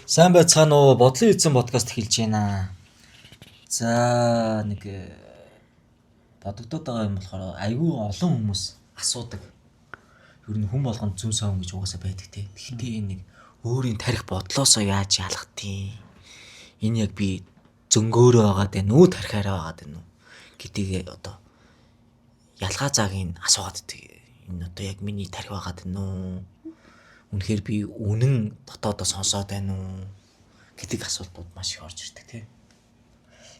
Сайн байцгаана уу? Бодлын эзэн подкаст эхэлж байна. За нэг бодогдоод байгаа юм болохоор айгүй олон хүмүүс асуудаг. Ер нь хүн болгонд зүүн совин гэж угаасаа байдаг те. Гэхдээ энэ нэг өөрийн тарих бодлоосоо яаж ялах тийм. Энэ яг би зөнгөөрөө байгаа дэ нүү тарихаараа байгаа дэ нүү гэдгийг одоо ялгаа заагийн асуугаад байдаг. Энэ одоо яг миний тарих байгаа дэ нүү. Үнэхээр би үнэн дотоодоо сонсоод байна уу гэдэг асуултууд маш их орж ирдэг тий.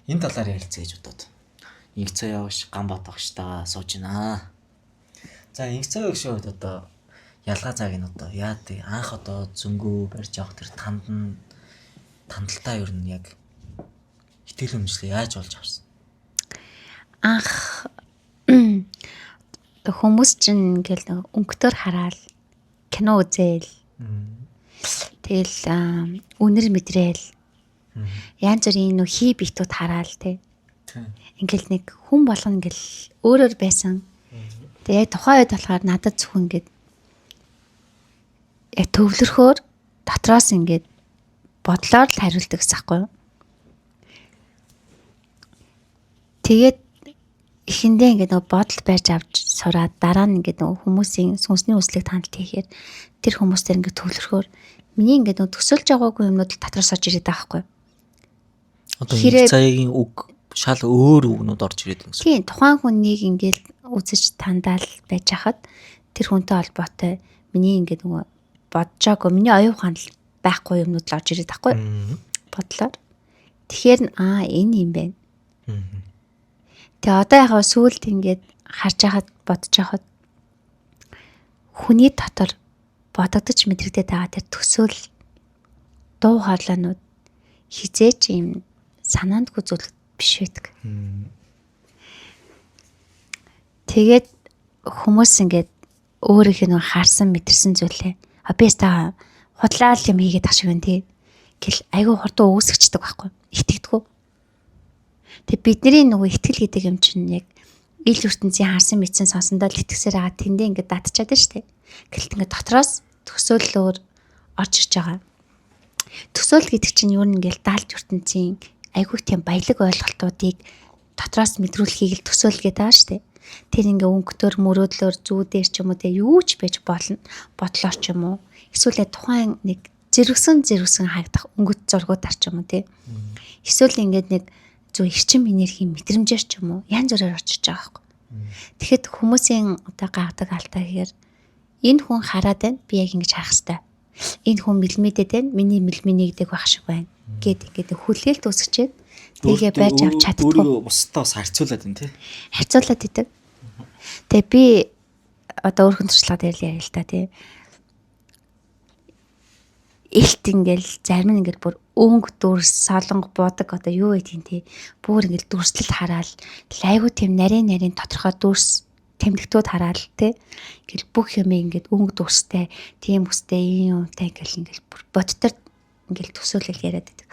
Энэ талаар ярилцъя гэж бодоод Инх цаа яваш ган бодогчтойгоо сууж байна. За инх цаа өгшөө хувьд одоо ялгаа зааг нь одоо яа тий анх одоо зөнгөө барьж авах тэр танд нь тандалтаа ер нь яг итгэл үнэмшлээ яаж болж авсан? Анх хүмүүс чинь ингээл өнгөтөр хараал кино үзээл. Тэгэл үнэр мэдрээл. Янз бүрийн нөх хий битүүд хараал те. Ингээл нэг хүн болгон ингээл өөрөөр байсан. Тэгээ яг тухайн үед болохоор надад зөвхөн ингээд яг төвлөрхөөр дотроос ингээд бодлоор л хариулдаг гэсэн аахгүй юу. Тэгээд эхэндээ ингээд нөгөө бодол барьж авч сураад дараа нь ингээд нөгөө хүмүүсийн сүнсний үслэг тандалт хийхээр тэр хүмүүстээр ингээд төвлөрхөөр миний ингээд нөгөө төсөөлж байгаагүй юмнууд л дотроос орж ирээд байгаа байхгүй. Одоо энэ цаягийн үг шал өөр үгнүүд орж ирээд байна гэсэн. Тийм, тухайн хүнийг ингээд үзэж тандаал байж хахад тэр хүнтэй холбоотой миний ингээд нөгөө бодож байгаагүй миний оюун ухаанд байхгүй юмнууд л орж ирээд байхгүй бодлоор. Тэгэхээр аа энэ юм байна. Тэгээ одоо яг сүүлд ингээд харж байхад бодож байхад хүний дотор бодогдож мэдрэгдээд байгаа тэр төсөөл дуу хоолойнууд хизээч ийм санаандгүй зүйл биш байдаг. Тэгээд хүмүүс ингээд өөрийнх нь харсан мэдэрсэн зүйлээ а би та худлаа л юм хийгээд ах шиг байна тий гэл айгүй хурдан үүсгэждэг байхгүй итгэдэггүй. Тэг бидний нөгөө итгэл гэдэг юм чинь яг ил ертөнцийн харсан мэдсэн сонсондоо л итгэсээр байгаа тэндээ ингээд датчаад байна штэ. Гэлт ингээд дотроос төсөөллөөр орж ирж байгаа. Төсөөл гэдэг чинь юу нэг ингээл даалт ертөнцийн айгүй тийм баялаг ойлголтуудыг дотроос мэдрүүлэхийг л төсөөл гэдэг байгаа штэ. Тэр ингээ өнгөтөр мөрөөдлөөр зүүдээр ч юм уу те юу ч байж болно. Бодлоор ч юм уу. Эсвэл тухайн нэг зэрэгсэн зэрэгсэн харагдах өнгөт зургуудаар ч юм уу те. Эсвэл ингээд нэг зөв эрчим энергийн мэдрэмжээр ч юм уу янз бүрээр очиж байгаа байхгүй. Тэгэхэд хүмүүсийн одоо гаргадаг алдаа гэхээр энэ хүн хараад байна би яг ингэж харах хэвээр. Энэ хүн мэлмидэд байна миний мэлми нэгдэг байх шиг байна гэд ингээд хүлээлт үүсгэчээд тэгээ байж авч чаддгүй. Өөрийгөө бусдаа бас харьцуулаад байна тий. Харьцуулаад идэг. Тэгээ би одоо өөрхөн туршлага дээр л яриа л та тий. Илт ингээл зарим нь ингээл бүр өнгө дүрс солонго будаг одоо юу гэдгийг тий бүр ингээл дүрслэл хараал айгуу тийм нарийн нарийн тодорхой дүрс тэмдэгтүүд хараал тий ингээл бүх юм ингээд өнгө дүрстэй тийм үстэй ийм юмтай ингээл ингээл бүр бодтор ингээл төсөөлөл яриад байдаг.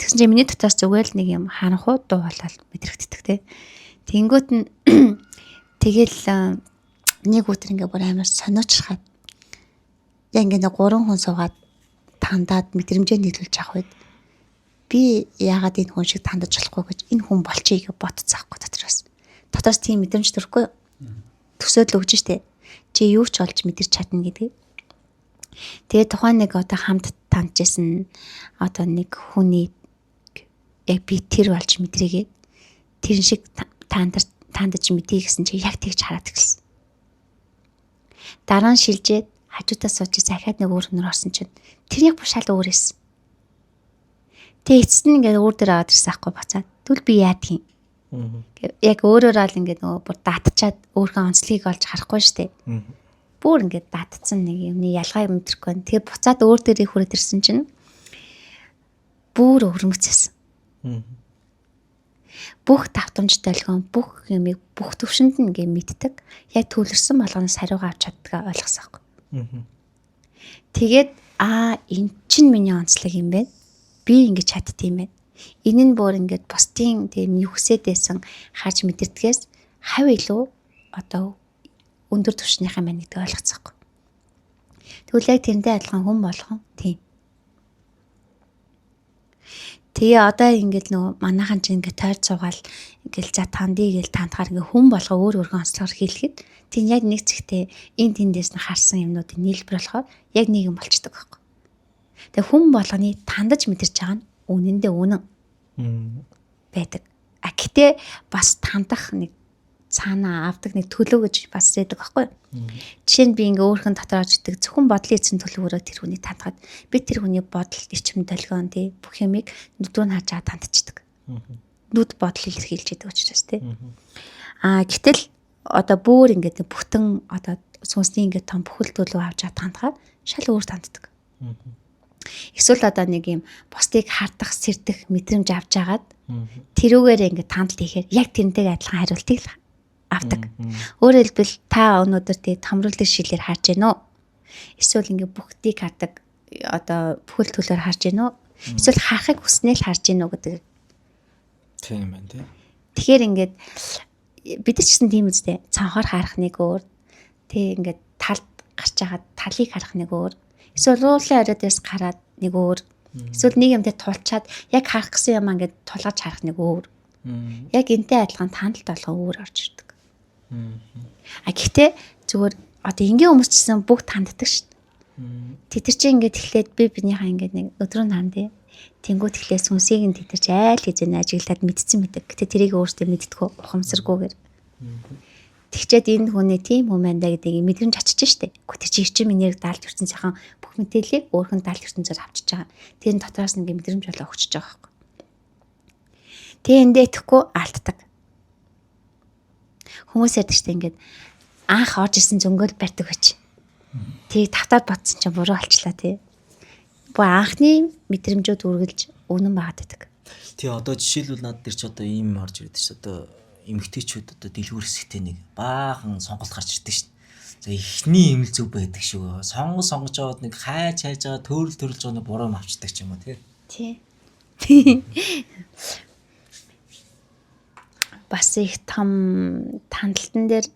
Тэгсэн чинь миний дотоос зүгээр л нэг юм харанхуу дуу болоод мэдрэгддэг тий. Тэнгүүт нь тэгэл нэг өдөр ингээ бүр амар сониучрахад яг ингээ нэг гурван хүн суугаад тандаад мэдрэмжээ нийлүүлж авах үед би яагаад энэ хүн шиг тандаж болохгүй гэж энэ хүн болчихъя гэж ботцсон аахгүй дотроос. Дотроос тийм мэдрэмж төрөхгүй. Төсөөлөл өгч штэ. Чи юу ч олж мэдэрч чадна гэдгийг. Тэгээ тухайн нэг одоо хамт тандж исэн одоо нэг хүний яг би тэр болж мэдрээгээд тэрэн шиг тандаж мэдье гэсэн чи яг тэгж хараад эхэлсэн. Дараа нь шилжээд хажуудаа сууж захиад нэг өөр хүнээр орсон чинь тэр яг бүр шал өөр эссэн. Тэгээ эцэст нь ингээд өөр дээр аваад ирсэн аахгүй буцаад. Тэгвэл би яадгийн. Яг өөрөөр л ингээд нөгөө бүр датчаад өөрийнхөө онцлогийг олж харахгүй штэ. Бүр ингээд датцсан нэг юмны ялгаа мэдрэхгүй байна. Тэгээ буцаад өөр дээрээ хүрээд ирсэн чинь бүр өвөрмөцсөн. Бүх давтамж долгион бүх юмыг бүх төвшөнд нь ингээд мэддэг. Яг төвлөрсөн болгоноос хариугаа авч чаддгаа ойлгосон аахгүй. Тэгээд аа эн чинь миний онцлог юм байна. Би ингэж чадд юм байна. Энэ нь бүр ингээд бусдын тэгээ миний хүсээд байсан харж мэдэрдгээс хав илүү одоо өндөр түвшнийхэн байна гэдгийг ойлгоцсон. Тэгвэл яг тэрнтэй адилхан хүн болгон тийм. Тэгээ одоо ингээд нөгөө манайхан чинь ингээд тойрч суугаал ингээл за тандыг гээл тандахаар ингээд хүн болго өөр өөрхөн онцлогоор хэлэхэд тийм яг нэг зэгтээ энэ тэндээс нь харсан юмнуудын нийлбэр болохоор яг нэг юм болчдөг байхгүй. Тэгээ хүн болгоны тандаж мэдэрч байгаа нь үнэндээ үнэн байдаг. А гэтээ бас тандах нэг цаанаа авдаг нэг төлөв гэж бас зэдэг байхгүй юу? Жишээ нь би ингээ өөрхөн дотор орж идэг зөвхөн бодлын эзэн төлөвөөрөө тэр хүний тандахад би тэр хүний бодол, эрчим, долгион тий бүх юмыг нүд рүү нь харж байгаа тандчихдаг. Нүд бодол илэрхийлж идэг учраас тий. А гэтэл одоо бүр ингээд бүтэн одоо сүнсний ингээд том бүхэл төлөв авч байгаа тандахаар шал өөр танддаг. Эсвэл одоо нэг юм бусдыг хардах, сэрдэх мэдрэмж авч агаад тэрүүгээр ингээд тандалт хийхээр яг тэрнтэйг адилхан хариултыг л авдаг. Өөрөөр хэлбэл та өнөөдөр тий томруулдаг шилээр харж гэнэ үү? Эсвэл ингээд бүгдийг хардаг одоо бүхэл төлөөр харж гэнэ үү? Эсвэл харахыг хүснээ л харж гэнэ үү гэдэг. Тийм байна тий. Тэгэхээр ингээд бид нар ч гэсэн тийм үстэй. Цонхоор харах нэг өөр, тий ингээд талд гарч байгаа талыг харах нэг өөр. Эсвэл уулын орой дээрс гараад нэг өөр. Эсвэл нэг юмтай тулчаад яг харах гэсэн юм ингээд тулгаж харах нэг өөр. Яг энтэй адилхан тандалт болгон өөр орж ирдэг. А гэхдээ зүгээр одоо энгийн хүмүүс ч гэсэн бүгд танддаг шүү дээ. Тэд нар чинь ингээд эхлээд би бинийхээ ингээд нэг өдрөө наран тий. Тэнгүүд эхлээд сүнсийг нь тэд нар чи айл хэзээ ажиглаад мэдсэн мэдэг. Гэтэ тэрийг өөртөө мэддэггүй ухамсаргүйгээр. Тэгчээд энэ хүний тийм хүн байна да гэдгийг мэдрэмж очиж штэ. Гэхдээ тэр чи эрчим энерги даалж ертөнцийнхэн бүх мэдээллийг өөрх нь даалж ертөнцөөр авчиж байгаа. Тэр нь дотроос ингээд мэдрэмж болоо өгчөж байгаа байхгүй. Тэг эндээ итгэхгүй алддаг. Хүмүүс ярьдаг штэ ингээд анх орж исэн зөнгөөл барьдаг гэж. Тэг тавтаад бодсон чинь буруу болчлаа тий. Бо анхны мэдрэмжүүд үргэлж үнэн байгаад байдаг. Тий одоо жишээлбэл над дээр ч одоо ийм орж ирдэг ш. Одоо эмэгтэйчүүд одоо дэлгүүр хэсэгтээ нэг баахан сонголт гарч ирдэг ш. За эхний юм л зөв байдаг шүү. Сонгож сонгож аваад нэг хайж хайж байгаа төөрөл төрөлж байгаа нэг буруу юм авчдаг ч юм уу тий. Тий. Бас их том тандалтан дээр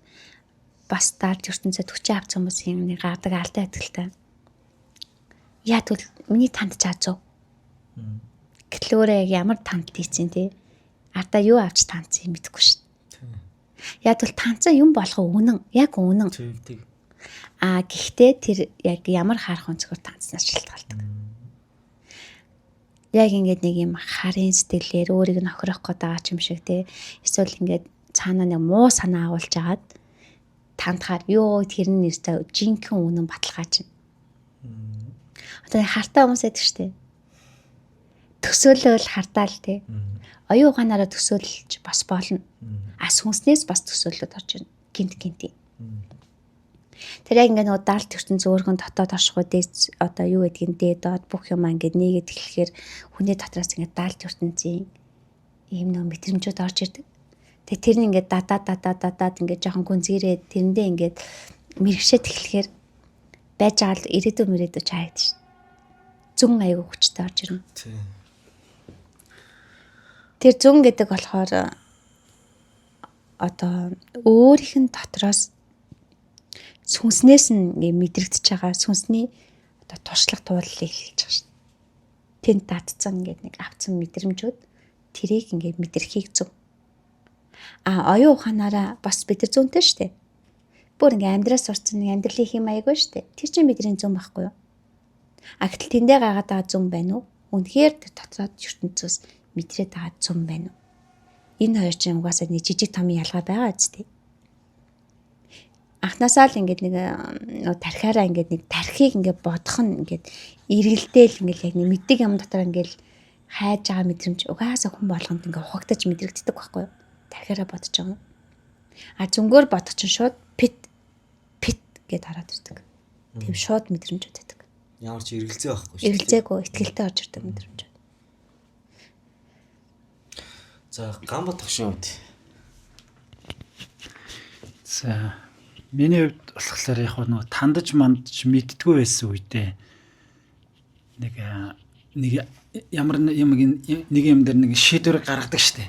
бас даалж ертөнцөд хүчээ авч хүмүүсийн нэг гардаг алдаа байдаг л та. Яа тэгвэл миний танд чаа зөв. Гэтэл өөрөө яг ямар тандалт хийцэн тий. Ардаа юу авч тандсан юм мэдэхгүй шин. Яг тэгвэл тандсан юм болох үнэн, яг үнэн. Тэг тэг. А гэхдээ тэр яг ямар харах өнцгөр тандснаас шалтгаалдаг. Яг ингээд нэг юм харын сэтгэлээр өөрийг нь хохирох гээд байгаа ч юм шиг те. Эсвэл ингээд цаанаа нэг муу санаа агуулж агаад тандахаар ёо тэр нь нэртэй жинхэнэ үнэн баталгаа чинь. Одоо хартай хүмүүс байдаг штэ. Төсөөлөл хартаа л те. Оюун ухаанаараа төсөөлж бас болно. А сүнснээс бас төсөөлөд орж ирнэ. Гинт гинти. Тэр яг ингээд нөгөө даалт ертөнц өөрхөн дотоод оршихуй дээд одоо юу гэдгийг дээд доод бүх юм ингээд нээгээд эхлэхээр хүний дотроос ингээд даалт ертөнцийн ийм нөгөө мэдрэмжүүд орж ирдэг. Тэгээ тэр нь ингээд дадаа дадаа дадаад ингээд жоохон гүнзгийрээ тэрэндээ ингээд мэрэгшээд эхлэхээр байж байгаа л ирээдүй мөрөөдөө ч харагдаж шин. Зүн аягүй хүчтэй орж ирнэ. Тий. Тэр зүн гэдэг болохоор одоо өөрийнх нь дотроос сүнснээс нь ингээ мэдрэгдэж байгаа сүнсний одоо туршлага тууллыг хэлж байгаа шин. Тэнд датцсан ингээд нэг авцсан мэдрэмжүүд тэрийг ингээ мэдрэхийг зөв. А оюун ухаанаараа бас бид нар зүүнтэй штэ. Бүр ингээ амьдраас сурцсан нэг амьдралын хэм маяг байна штэ. Тэр чинь бидний зүүн байхгүй юу? А гэтэл тэндээ гаргаад байгаа зүүн байна уу? Үнэхээр тэр дотроод ертөнцөөс мэдрээд байгаа зүүн байна уу? Энэ хоёр чинь угаасаа нэг жижиг том ялгаа байгаа үстэй. Анхнаасаа л ингээд нэг тархиараа ингээд нэг тархийг ингээд бодох нь ингээд эргэлдээл ингээд яг нэг мэддэг юм дотор ингээд хайж байгаа мэдрэмж угаасаа хүн болгонд ингээд ухагдаж мэдрэгддэг байхгүй юу? Тархиараа бодож байгаа юм. А зөнгөөр бодох чинь шууд пит пит гэд хараад ирдэг. Тийм шууд мэдрэмжүүд байдаг. Ямар ч эргэлзээ байхгүй шүү. Эргэлзээгүй итгэлтэй орж ирдэг мэдрэмжүүд. За Гамба тогшин хувьд. За миний хувьд болохоор яг нөгөө тандаж мандаж мэддэггүй байсан үедээ нэг нэг ямар юм нэг юм дээр нэг шийдвэр гаргадаг штэ.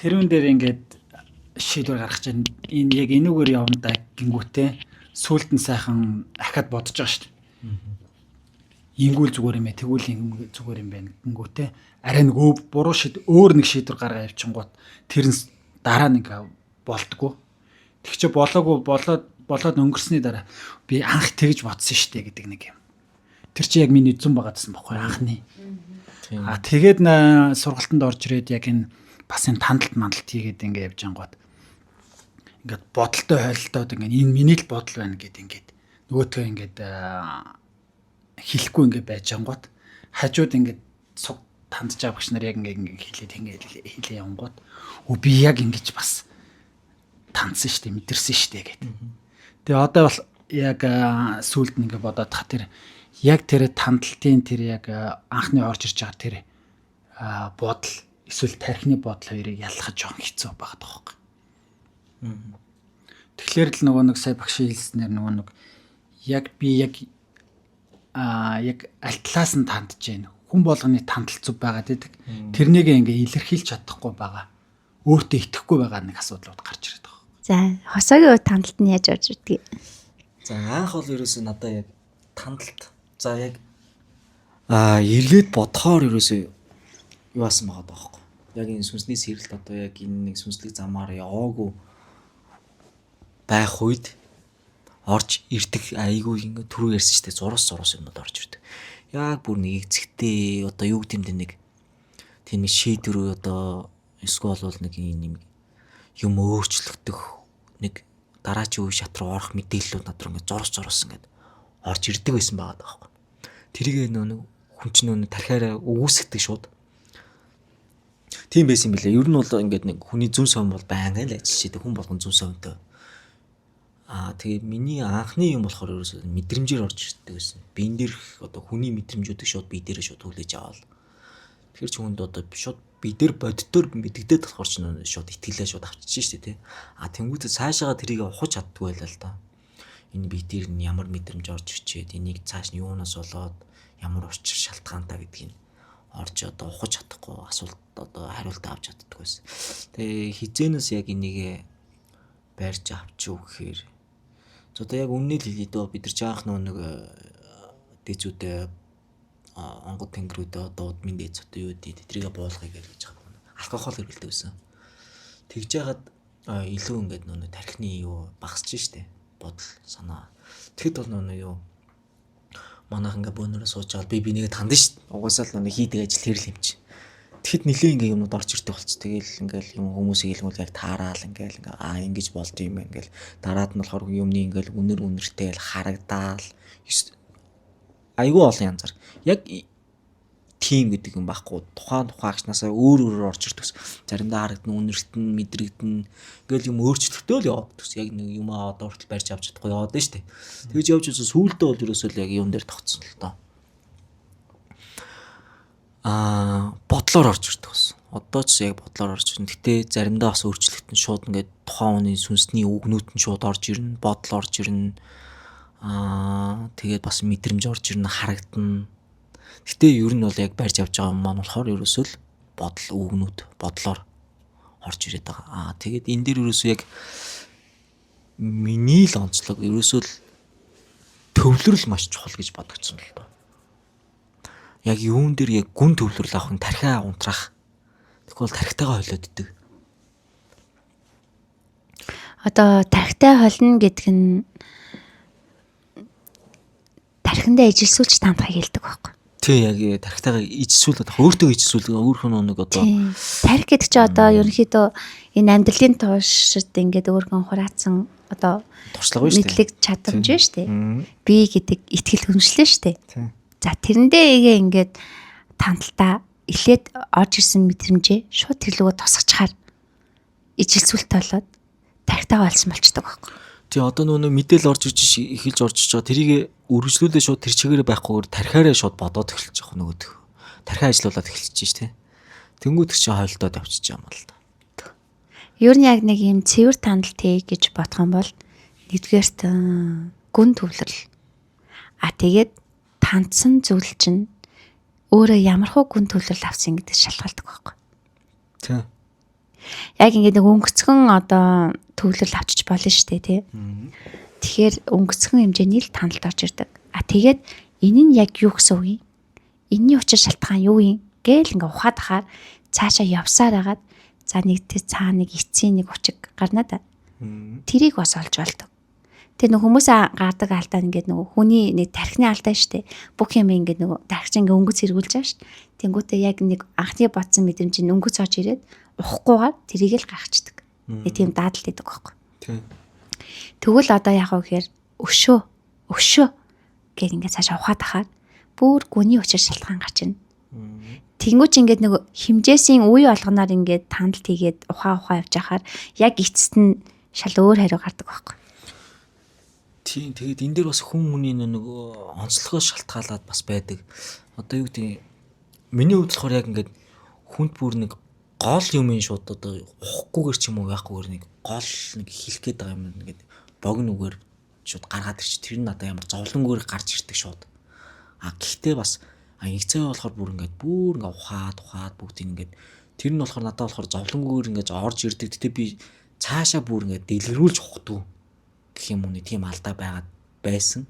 Тэрүүн дээр ингээд шийдвэр гаргах чинь энэ яг энүүгээр явна да гингүүтээ сүулт нь сайхан ахаад бодож байгаа штэ. Ингүүл зүгээр юм ээ, тэгвэл юм зүгээр юм байна гингүүтээ арай нэг буруу шийд өөр нэг шийдвэр гаргаа явчихгоот тэр нь дараа нэг болдгоо. Тэг чи болоогүй болоод болоод өнгөрсний дараа би анх тэгж бодсон штэ гэдэг нэг юм. Тэр чи яг миний зүн байгаадсан бохгүй анхны. А тэгээд сургалтанд орж ирээд яг энэ бас энэ тандалт мандалт хийгээд ингээ явж ангууд ингээд бодолтой хойлолтоод ингээд энэ миний л бодол байна гэд ингээд нөгөөтгөө ингээд хэлэхгүй ингээд байж ангууд хажууд ингээд суг тандж байгаа багш нар яг ингээд ингээд хэлээд ингээд хэлээ явангууд өө би яг ингэж бас тандсан штэ, мэдэрсэн штэ гэд. Тэгээ одоо бол яг сүулт нь ингээд бодоод тах тэр яг тэр тандалтын тэр яг анхны орж ирж байгаа тэр бодол эсвэл тархины бодол хоёрыг ялгах жоохон хэцүү байгаа байхгүй. Тэгэхээр л нөгөө нэг сая багшийн хэлснээр нөгөө нэг яг би яг яг аль талаас нь тандж гин хүн болгоны тандал зүв байгаа гэдэг. Тэрнийг ингээ илэрхийлж чадахгүй байгаа. Өөртөө итгэхгүй байгаа нэг асуудлууд гарч ирээд байгаа. За, хосоогийн хувьд тандалт нь яаж орж ирдгийг? За, анх бол ерөөсөө надаа яг тандалт. За, яг эргээд бодохоор ерөөсөө юу асан байгаа даахгүй. Яг энэ сүнсний сэрэлт одоо яг энэ нэг сүнслэг замаар яваагүй байх үед орж ирдэг айгүй ингээ түрүү ярьсан шүү дээ, зурус зурус юмнууд орж ирдэг. Яг бүр нэг эцэгтэй одоо юу гэдэг юм бэ, нэг тийм нэг шийдвэр одоо эсвэл бол нэг юм юм өөрчлөгдөх нэг дараачийн үе шат руу орох мэдээллүүд над руу ингээ зурус зурус ингээд орж ирдэг байсан байгаа даахгүй. Тэрийг нөө хүн чинь нөө тархиараа өгөөсгдөг шууд. Тийм байсан юм билээ. Ер нь бол ингээд нэг хүний зүүн совин бол байнга л ажиллаж идэг. Хүн болгон зүүн совинтой. Аа тэгээ миний анхны юм болохоор ерөөсөө мэдрэмжээр орж ирдэг байсан. Биен дээрх одоо хүний мэдрэмжүүдийг шууд бие дээрээ шууд хүлээж аваад. Тэгэхээр чи хүнд одоо шууд бие дээр боддоор мэдэгдээд болохоор ч шууд итгэлээ шууд авчиж штэ тий. А тэнгуүтэ цаашаага тэрийг ухаж чаддгүй байлаа л да. Энэ бие дээр нь ямар мэдрэмж орж ирчээд энийг цааш нь юунаас болоод ямар учир шалтгаантай гэдгийг орж одоо ухаж чадахгүй, асуулт одоо хариулт авч чаддаггүй байсан. Тэгээ хизээнээс яг энийг барьж авч юу гэхээр одоо яг үннийг л хэлье дөө, бид нар ч анх нэг дээзүүдээ онгод тэнгэрүүдээ одоо удмын дээз одоо юу гэдэг тэдрийгэ буулгая гэж байгаа юм. Алкогол хэрэглэдэг байсан. Тэгж яагаад илүү ингээд нөө тархины юу багасч штэ, бодол санаа. Тэгэхэд бол нөө юу манайх ингээ бөөнөрөө сууж байгаа би бинийгээ тандна штэ. Угаасаа л нөө хийдэг ажил тэр л юм чи. Тэгэхэд нилээ ингээ юмнууд орж ирдэг болц. Тэгэл ингээл юм хүмүүсийг хэлгүүл яг таараал ингээл ингээ аа ингэж болд юм байна ингээл дараад нь болохоор юмны ингээл үнэр үнэртэй л харагдаал айгүй олон янзаар. Яг тим гэдэг юм байхгүй. Тухайн тухайн агшнаасаа өөр өөрөөр орж ирдэг. Заримдаа харагдана, үнэртэн, мэдрэгдэн ингээл юм өөрчлөлтөө л яваад төс. Яг нэг юм одоо хүртэл барьж авч чадахгүй яваад нь штэ. Тэгж явж үзсэн сүүлдээ бол ерөөсөө л яг юм дээр тогтсон л доо. Аа бодлоор орж ирдэг бас. Одоо ч яг бодлоор орж ирнэ. Гэтэ заримдаа бас өөрчлөлт нь шууд ингээд тухайн хүний сүнсний үгнүүд нь шууд орж ирнэ, бодол орж ирнэ. Аа тэгээд бас мэдрэмж орж ирнэ, харагдана. Гэтэ ер нь бол яг барьж авч байгаа юм маань болохоор ерөөсөө л бодол, үгнүүд, бодлоор орж ирээд байгаа. Аа тэгээд энэ дээр ерөөсөө яг миний л онцлог ерөөсөө л төвлөрөл маш чухал гэж бодогдсон л доо. Яг юун дээр яг гүн төвлөрөл авах нь тархиа унтраах. Тэгвэл тархитайгаа холиоддаг. Одоо тархитай холино гэдэг нь тархиндаа ижилсүүлж тандахыг хэлдэг байхгүй. Тий, яг тархитайгаа ижсүүлээд өөртөө ижсүүлдэг өөрөх нь нэг одоо тархи гэдэг чинь одоо ерөнхийдөө энэ амьдралын туршид ингээд өөргөн хураацсан одоо туршлага шүү дээ. Мэдлэг чадамж шүү дээ. Би гэдэг итгэл хүншлээ шүү дээ. За тэрэндээ эгээ ингээд тандалтаа эхлээд орж ирсэн мэдрэмжээ шууд тэр лүгөө тусгачаар ижилсүүлт болоод тархитайгаа олсон болчдөг байхгүй. Тий, одоо нөгөө мэдээлэл орж ирж эхэлж орж иж байгаа тэрийг үргэлжлүүлээ шууд тэр чигээрээ байхгүйгээр тархиараа шууд бодоод эхэлж байгаа нөгөөх. Тархиа ажиллаулаад эхэлж шээ тий. Тэнгүүд чи хойлдоод явчихж байгаа юм л да. Ер нь яг нэг юм цэвэр тандалт хий гэж бодох юм бол нэгдүгээрт гүн төвлөрөл. А тэгээд тандсан зүйл чинь өөрөө ямархуу гүн төвлөрөл авсан гэдэг шалтгаалдаг байхгүй. Тий. Яг ингээд нэг өнгөцгөн одоо төвлөрөл авчиж болно шүү дээ тий. Тэгэхээр өнгөцгөн хэмжээний л тандалт орж ирдэг. А тэгээд Энэ нь яг юу гэсэн үг юм? Энийний учир шалтгаан юу юм? Гээл ингээ ухаад хахаар цаашаа явсаар агаад за нэг тэ цаа нэг эцсийн нэг учиг гарна да. Тэрийг бас олж болдог. Тэр нөх хүмүүс гардаг алдаа ингээд нөгөө хүний нэг тархины алдаа штэ. Бүх юм ингээд нөгөө тархич ингээ өнгөц эргүүлж байгаа штэ. Тэнгүүтээ яг нэг анхны бодсон мэдрэмж нь өнгөц орж ирээд ухахгүйгээр тэрийг л гаргацдаг. Нэг тийм даадалт идэг байхгүй. Тийм. Тэгвэл одоо яах вэ гэхээр өшөө өшөө гэх ингээд цаашаа ухаад ахаар бүр гүний учир шалтгаан гарч ирнэ. Тэнгүүч ингээд нөгөө хэмжээсийн үе болгоноор ингээд тандалт хийгээд ухаа ухаа явж ахаар яг эцэст нь шал өөр хариу гардаг байхгүй. Тийм, тэгээд энэ дээр бас хүн хүний нөгөө онцлогоос шалтгаалаад бас байдаг. Одоо юу гэдэг, миний хувьд болохоор яг ингээд хүнд бүр нэг гол юм шууд одоо ухахгүйгээр ч юм уу яахгүйгээр нэг гол нэг хэлэх гээд байгаа юм ингээд богино үгээр шууд гаргаад ирч, тэр нь надад ямар зовлонгоор гарч ирдэг шууд. А гэхдээ бас инцээ болохоор бүр ингээд бүр ингээд ухаад ухаад бүгдийг ингээд тэр нь болохоор надад болохоор зовлонгоор ингээд орж ирдэг. Гэтэ би цаашаа бүр ингээд дэлгэрүүлж ухдаг гэх юм уу, нэг тийм алдаа байгаад байсан.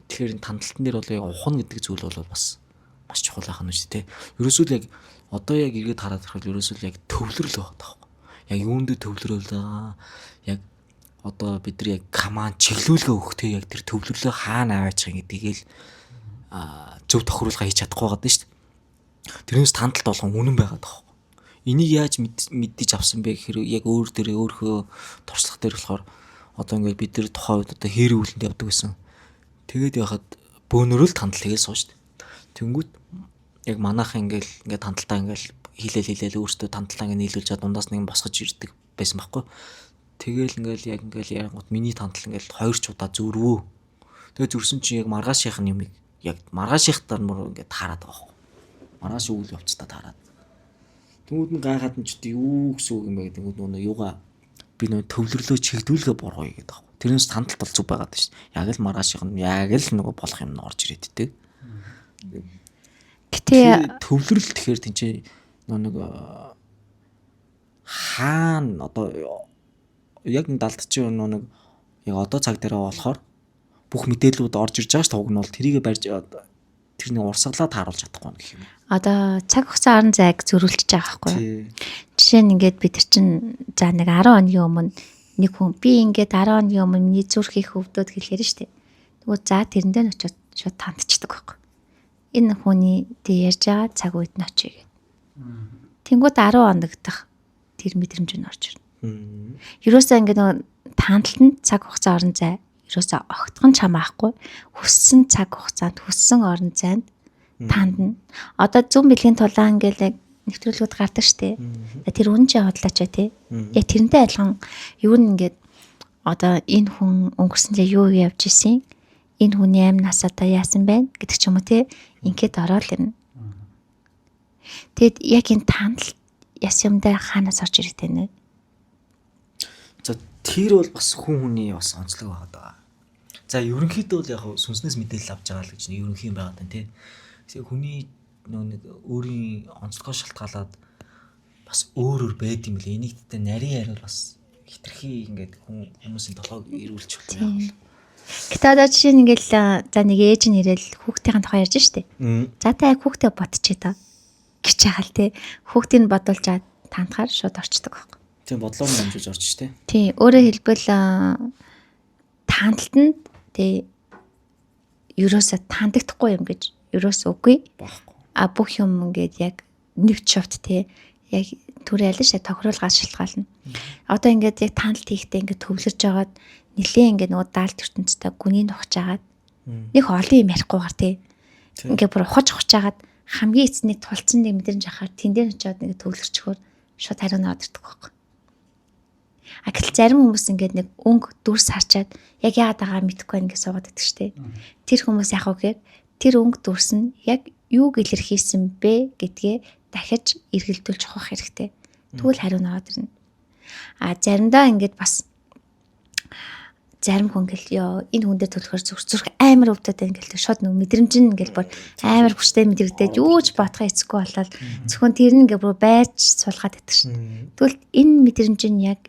Тэгэхээр энэ тандалтан дээр бол яг ухна гэдэг зүйл бол бас маш чухал байх нь шүү дээ. Ерөөсөө л яг одоо яг эргээд хараад ирэхэд ерөөсөө л яг төвлөрөл байгаа таахгүй. Яг юунд төвлөрөөл байгаа. Яг одоо бид нар яг команд чиглүүлгээ өгөхдөө яг тэр төвлөрлөө хаана аваачих юм гэдгийг л зөв тохируулга хийж чадахгүй байгаа даа шүү дээ. Тэрнээс тандалт болгон үнэн байгаа таахгүй. Энийг яаж мэддэж авсан бэ гэхээр яг өөр дээрээ өөрхөө туршлага дээр болохоор одоо ингээд бид нар тухайн үед одоо хээр үүлэнд явдаг гэсэн. Тэгээд яхад бөөнөрөө л тандал хийгээл сууж штэ. Тэнгүүт яг манайхан ингээл ингээд тандалтаа ингээл хилээл хилээл өөртөө тандалтаа ингээд нийлүүлж чад дундаас нэг босгож ирдэг байсан байхгүй. Тэгээл ингээл яг ингээл ярангууд миний тандал ингээл 2 ч удаа зөрвөө. Тэгээ зөрсөн чинь яг маргаашийнх нь юмыг яг маргаашийнхтаар мөр ингээд таарад байгаа байхгүй. Маргааш үйл явцдаа таарад. Тэнгүүд нь гайхаад нь ч юу гэсэн үг юм бэ гэдэг нөгөө юугаа би нөгөө төвлөрлөө чигдүүлгээ бургуй гэдэг аахгүй. Тэрнээс тандалт бол зүг байгаад шүү дээ. Яг л маргаашийнх нь яг л нөгөө болох юм нь орж ирээд идэг. Гэтэ төвлөрөл тэгэхээр тэнцээ нөгөө нэг хаана одоо яг далдч нөгөө нэг яг одоо цаг дээр болохоор бүх мэдээллүүд орж ирж байгаа ш туг нь бол тэрийгэ барьж тэр нэг урсгалаа тааруулж чадахгүй гэх юм. Одоо цаг хугацаа орон зайг зөрүүлчихэж байгаа байхгүй юу? Жишээ нь ингээд бид нар чинь за нэг 10 хоногийн өмнө нэг хүн би ингээд 10 хоногийн өмнө миний зүрх их өвдөд хэлэхээр штэ. Тэгвэл за тэрэндээ нь очиод шууд тандчихдаг байхгүй. Энэ хүний тэг ярьж байгаа цаг үед нь очие гэд. Тэнгүүд 10 хоног дах тэр мэдрэмж нь орж ирнэ. Ерөөсөө ингээд нөгөө таандалтанд цаг хугацаа орон зай ерөөсөө огтхон ч хамаахгүй хүссэн цаг хугацаанд хүссэн орон зайд таандна. Одоо зүүн бэлгийн тулаан ингээл яг нэвтрүүлгүүд гардаг штэ. Тэр үнэн чи худлаач бай тээ. Яг тэрнтэй адилхан юу нь ингээд одоо энэ хүн өнгөрсөн жил юу явж исэн, энэ хүний амь нас одоо яасан байна гэдэг ч юм уу те. Ингээд ороод ирнэ. Тэгэд яг энэ таандал яс юмдаа хаанаас орж ирэх вэ? За тэр бол бас хүн хүний бас онцлог байгаа даа. За ерөнхийдөө бол яг сүнснээс мэдээлэл авч байгаа л гэж нэг ерөнхий юм байгаа даа тий. Хүний нөгөө нэг өөрийн онцлогоос шалтгаалаад бас өөр өөр байд юм лээ. Энийг тэгтээ нарийн яриул бас хитрхи ингээд хүн хүмүүсийн толгойг эрүүлж болох юм бол. Гэтэ одоо жишээ нь ингээл за нэг ээж нь ирээл хүүхдийн тухай ярьж штэ. За та яг хүүхдээ бодчих та гэж яхал те. Хүүхдийг бодуулж тандахаар шууд орчдөг байхгүй. Тийм, бодлоор нь амжиж орч штэ. Тий, өөрөөр хэлбэл таандалтанд тий ерөөсө таандагдахгүй юм гэж ерөөсө үгүй. Баахгүй. А бүх юм ингээд яг нэвт шовт тий яг түр ялна штэ, тохируулгаас шалтгаална. Одоо ингээд яг таандалт хийхдээ ингээд төвлөрж жагаад нилээ ингээд нөгөө даалт ертөнцтэй гүнийг ухаж агаад нэг олон юм ярихгүйгээр тий ингээд бүр ухаж ухаж агаад хамгийн эцнийг тулцсан нэг мэдрэмж ахаар тэн дээр очиод нэг төвлөрчхөөр шууд хариу наад ирдэг байхгүй. А гэтэл зарим хүмүүс ингээд нэг өнгө дүрс харчаад яг яагаад байгаа мэдэхгүй ингээд суугаад байдаг штэ. Тэр хүмүүс яг үгээр тэр өнгө дүрс нь яг юуг илэрхийлсэн бэ гэдгээ дахиж эргэлдүүлж ухах хэрэгтэй. Тэгвэл хариу наад ирнэ. А заримдаа ингээд бас зарим хүн гэл ёо энэ хүн дээр төлөхөр зүрх амар өвдөд байна гэл шууд нэг мэдрэмж нь ингээл бүр амар хүчтэй мэдрэгдээд юу ч бодохоо эцэхгүй болоод зөвхөн тэр нь ингээ бүр байж сулгаад байдаг шин. Тэгвэл энэ мэдрэмж нь яг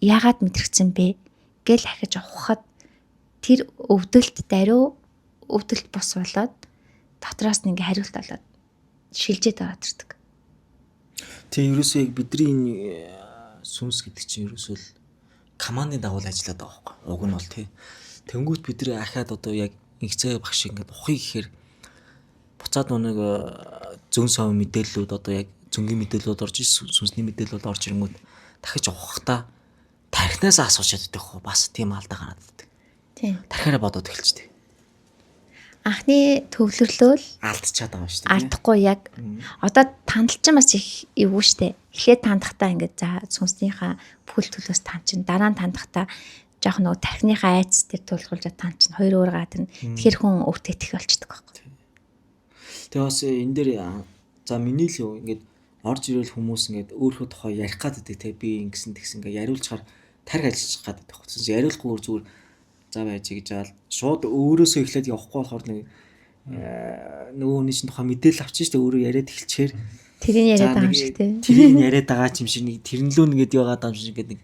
яагаад мэдрэгдсэн бэ гэл ахиж ухахад тэр өвдөлт даруй өвдөлт бус болоод дотроос нь ингээ хариулт болоод шилжээд ороод ирдэг. Тэг ерөөсөө яг бидний энэ сүнс гэдэг чинь ерөөсөө л командын дагуу л ажиллаад байгаа байхгүй. Уг нь бол тий. Тэнгүүт бид нар ахаад одоо яг инхцээ багш ингээд ухъя гэхээр буцаад нэг зөн совын мэдээллүүд одоо яг зөнгийн мэдээллүүд орж ир сүнсний мэдээллүүд орж ирэнгүүт дахиж ухахдаа тархинаас асууж чаддаг хөө бас тийм алдаа гараад идэг. Тийм. Тархиараа бодоод эхэлждэг. Анхны төвлөрлөөл Алдчихад байгаа шүү дээ. алдахгүй яг одоо тандал чинь бас их эвгүй штэ. Эхлээд тандахтаа ингээд за сүнснийхаа бүхэл төлөөс танд чинь дараа нь тандахтаа жоох нөгөө тархиныхаа айц дээр тулгуулж танд чинь хоёр өөр гадна. Тэгэхээр хүн өөртөө итгэх болчдөг байхгүй. Тэгээ бас энэ дээр за миний л юу ингээд орж ирэл хүмүүс ингээд өөрийнхөө тухай ярих гад байдаг те би ингэсэн тэгсэн ингээд яриулчаар тарих ажиллах гад байдаг. Яриулахгүйгээр зүгээр за байж гэж жаал шууд өөрөөсөө эхлээд явахгүй болохоор нэг нөгөө хүний чинь тухай мэдээлэл авчих штэ өөрөө яриад эхэлчихээр Тэрийг яриад байгаа юм шиг те. Тэрийг яриад байгаа юм шиг нэг тэрнлүү нэгэд яваад байгаа юм шиг ингээд нэг